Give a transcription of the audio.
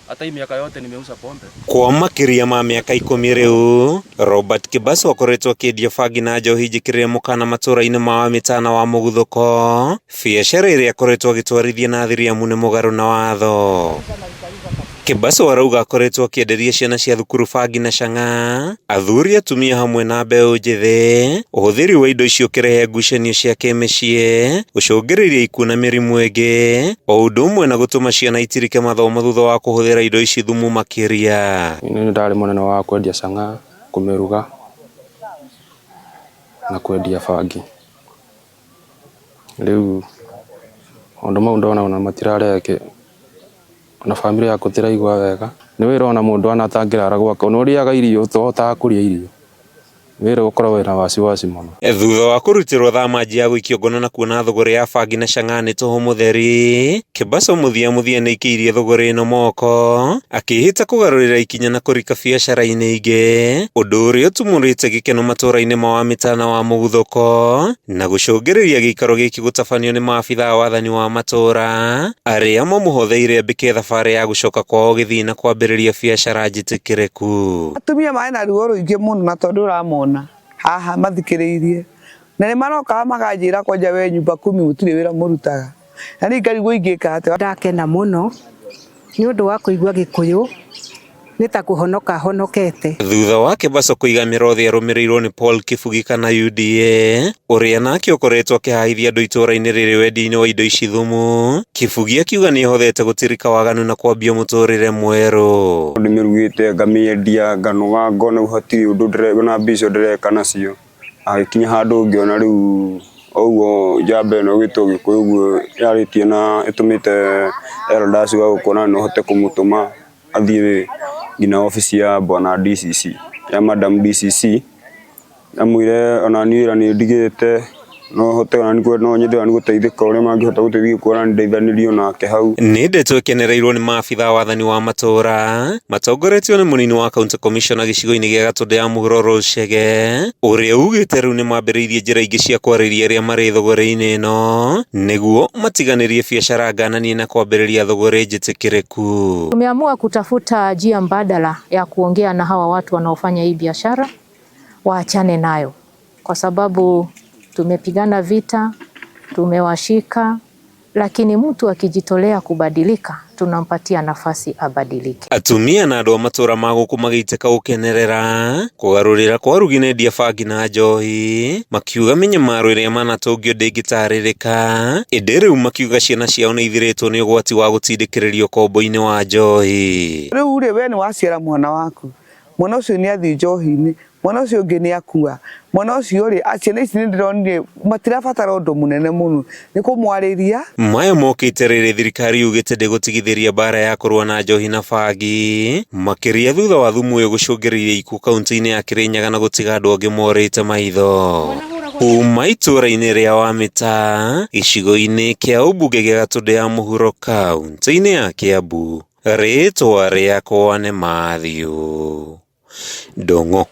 Hata hii miaka yote nimeuza pombe. Kwa makĩria ma mĩaka ikũmi rĩu, Robert Kibaso akoretwo akĩendia bangi na njohi njĩkĩrĩre mũkana matũra-inĩ ma Wamĩta na wa Mũguthũko, biacara ĩrĩa akoretwo agĩtwarithia na thiri amu nĩ mũgarũ na watho. Kibaso arauga akoretwo akĩenderia ciana cia thukuru bangi na chang'aa, athuri atumia hamwe na mbeũ njĩthĩ, ũhũthĩri wa indo icio ũkĩrehe ngucanio cia kĩmĩciĩ, gũcũngĩrĩria ikuũ na mĩrimũ ĩngĩ, o ũndũ ũmwe na gũtũma ciana itirike mathomo thutha wa kũhũthĩra indo ici thumu makĩria. Nĩ ndarĩ mũnene wa kwendia chang'aa, kũmĩruga na kwendia bangi. Rĩu maũndũ mau ndona ona matirarehe ona bamĩrĩ yakwa tĩraigua wega. Nĩ wĩra ona mũndũ ona atangĩrara gwake ona ũrĩaga irio ũtohotaga kũrĩa irio. Wĩra ũkoragwo wĩna wasiwasi mũno. Thutha wa kũrutĩrwo thama ya gũikio ngono na kuona thũgũrĩ ya bangi na chang'aa nĩ tũhũ mũtheri, Kibaso mũthia mũthia nĩ aikĩirie thũgũrĩ ĩno moko, akĩĩhĩta kũgarũrĩra ikinya na kũrika biacara-inĩ ingĩ, ũndũ ũrĩa ũtumũrĩte gĩkeno matũra-inĩ ma Wamĩta na wa Mũguthũko, na gũcũngĩrĩria gĩikaro gĩkĩ gũtabanio nĩ maabitha a wathani wa matũra, arĩa mamũhotheire ambĩke thabarĩ ya gũcoka kwao Gĩthii na kwambĩrĩria biacara njĩtĩkĩrĩku. Atumia marĩ na ruo rũingĩ mũno na tondũ ũramona haha mathikĩrĩirie na nĩ marokaga makanjĩra kwanja we nyumba kumi mũtirĩ wĩra mũrutaga na niĩ ngarigwo ingĩka atĩa. Ndakena mũno nĩ ũndũ wa kũigua Gĩkũyũ nĩ ta kũhonoka honokete. Thutha wa Kibaso kũiga mĩrothi arũmĩrĩirwo nĩ Paul Kĩbugi kana UDA ũrĩa nake ũkoretwo akĩhahithia andũ itũra-inĩ rĩrĩ wendia-inĩ wa indo ici thumu. Kĩbugi akiuga nĩahotete gũtirika waganu na kwambia mũtũrĩre mwerũ. Ndĩmĩrugĩte ngamĩendia nganoga ngona rĩu hatirĩ ũndũ ndĩreka mbia icio ndĩreka nacio, agĩkinya handũ ngĩona rĩu ũguo njamba ĩno ĩgwĩtwo Gĩkũyũ ũguo yarĩtie na ĩtũmĩte elders wa gũkũ na no hote kũmũtũma athiĩ nginya obici ya bwana DCC, ya madam DCC, amwĩre ona niĩ wĩra nĩ ndigĩte no hote ona no nyende ona gũteithĩka ũrĩa mangĩhota gũteithia kuona ndeithanĩrio nake hau. Nĩ ndeto ĩkenereirwo nĩ maabitha a wathani wa matũra matongoretio nĩ mũnini wa county commissioner gĩcigo-inĩ gĩa Gatũndũ ya mũhuro Rose Chege ũrĩa ugĩte rĩu nĩ mambĩrĩirie njĩra ingĩ cia kwarĩria arĩa marĩ thũgũrĩ-inĩ ĩno nĩguo matiganĩrie biacara ngananie na kwambĩrĩria thũgũrĩ njĩtĩkĩrĩku. Tumeamua kutafuta njia mbadala ya kuongea na hawa watu wanaofanya hii biashara waachane nayo, kwa sababu tumepigana vita, tumewashika, lakini mtu akijitolea kubadilika tunampatia nafasi abadilike. Atumia na andũ a matũra ma gũkũ magĩitĩka gũkenerera kũgarũrĩra kwa arugi na endia bangi na njohi makiuga mĩnyamaro ĩrĩa manatũngio ndĩngĩtarĩrĩka ĩndĩ rĩu makiuga ciana ciao nĩ ithirĩtwo nĩ ũgwati wa gũtindĩkĩrĩrio ũkombo-inĩ wa njohi. Rĩu rĩ we nĩ waciara mwana waku, mwana ũcio nĩ athiĩ njohi-inĩ, mwana ũcio ũngĩ nĩ akua, mwana ũcio rĩ, ciana ici nĩ ndĩronire matirabatara ũndũ mũnene mũno, nĩ kũmwarĩria. Maya mokĩte rĩrĩ thirikari yugĩte ndĩgũtigithĩria mbara ya kũrũa na njohi na bangi makĩria thutha wa thumu ũyũ gũcũngĩrĩria ikuũ kaunti-inĩ ya Kĩrĩnyaga na gũtiga andũ angĩ morĩte maitho. Kuma itũra-inĩ rĩa Wamĩta gĩcigo-inĩ kĩa ũmbunge gĩa Gatũndũ ya mũhuro kaunti-inĩ ya Kĩambu, rĩtwa rĩakwa nĩ Matthew Ndung'u.